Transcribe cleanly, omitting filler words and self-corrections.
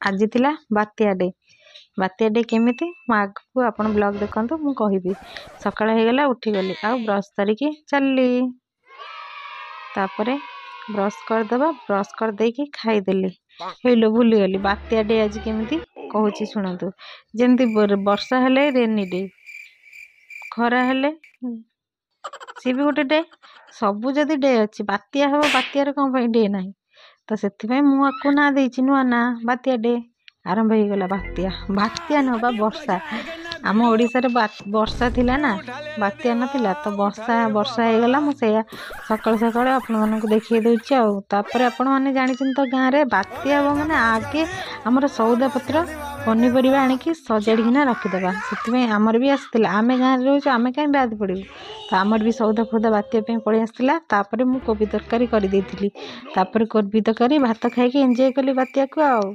ଆଜି ଥିଲା ବାତ୍ୟା ଡେ। ବାତ୍ୟା ଡେ କେମିତି, ମୁଁ ଆଗକୁ ଆପଣ ବ୍ଲଗ୍ ଦେଖନ୍ତୁ, ମୁଁ କହିବି। ସକାଳ ହେଇଗଲା, ଉଠିଗଲି ଆଉ ବ୍ରସ୍ ଧରିକି ଚାଲିଲି। ତାପରେ ବ୍ରସ୍ କରିଦେବା, ବ୍ରସ୍ କରିଦେଇକି ଖାଇଦେଲି। ହେଇଲୋ, ଭୁଲିଗଲି, ବାତ୍ୟା ଡେ ଆଜି କେମିତି କହୁଛି ଶୁଣନ୍ତୁ। ଯେମିତି ବର୍ଷା ହେଲେ ରେନି ଡେ, ଖରା ହେଲେ ସିଏ ବି ଗୋଟେ ଡେ। ସବୁ ଯଦି ଡେ ଅଛି, ବାତ୍ୟା ହେବ, ବାତ୍ୟାର କ'ଣ ପାଇଁ ଡେ ନାହିଁ? ତ ସେଥିପାଇଁ ମୁଁ ଆକୁ ନାଁ ଦେଇଛି, ନୂଆ ନାଁ, ବାତ୍ୟା ଡେ। ଆରମ୍ଭ ହେଇଗଲା ବାତ୍ୟା, ବାତ୍ୟା ନୁହଁ ବା ବର୍ଷା। ଆମ ଓଡ଼ିଶାରେ ବର୍ଷା ଥିଲା ନା, ବାତ୍ୟା ନଥିଲା। ତ ବର୍ଷା ବର୍ଷା ହେଇଗଲା। ମୁଁ ସେଇଆ ସକାଳୁ ସକାଳୁ ଆପଣମାନଙ୍କୁ ଦେଖେଇ ଦେଉଛି। ଆଉ ତାପରେ ଆପଣମାନେ ଜାଣିଛନ୍ତି ତ, ଗାଁରେ ବାତ୍ୟା ହେବ ମାନେ ଆଗେ ଆମର ସଉଦା ପତ୍ର ପନିପରିବା ଆଣିକି ସଜାଡ଼ିକିନା ରଖିଦେବା। ସେଥିପାଇଁ ଆମର ବି ଆସିଥିଲା। ଆମେ ଗାଁରେ ରହୁଛୁ, ଆମେ କାହିଁ ବାଦ ପଡ଼ିବୁ? ତ ଆମର ବି ସଉଦା ଫଉଦା ବାତ୍ୟା ପାଇଁ ପଳେଇ ଆସିଥିଲା। ତାପରେ ମୁଁ କୋବି ତରକାରୀ କରିଦେଇଥିଲି। ତାପରେ କୋବି ତରକାରୀ ଭାତ ଖାଇକି ଏନ୍ଜୟ କଲି ବାତ୍ୟାକୁ ଆଉ।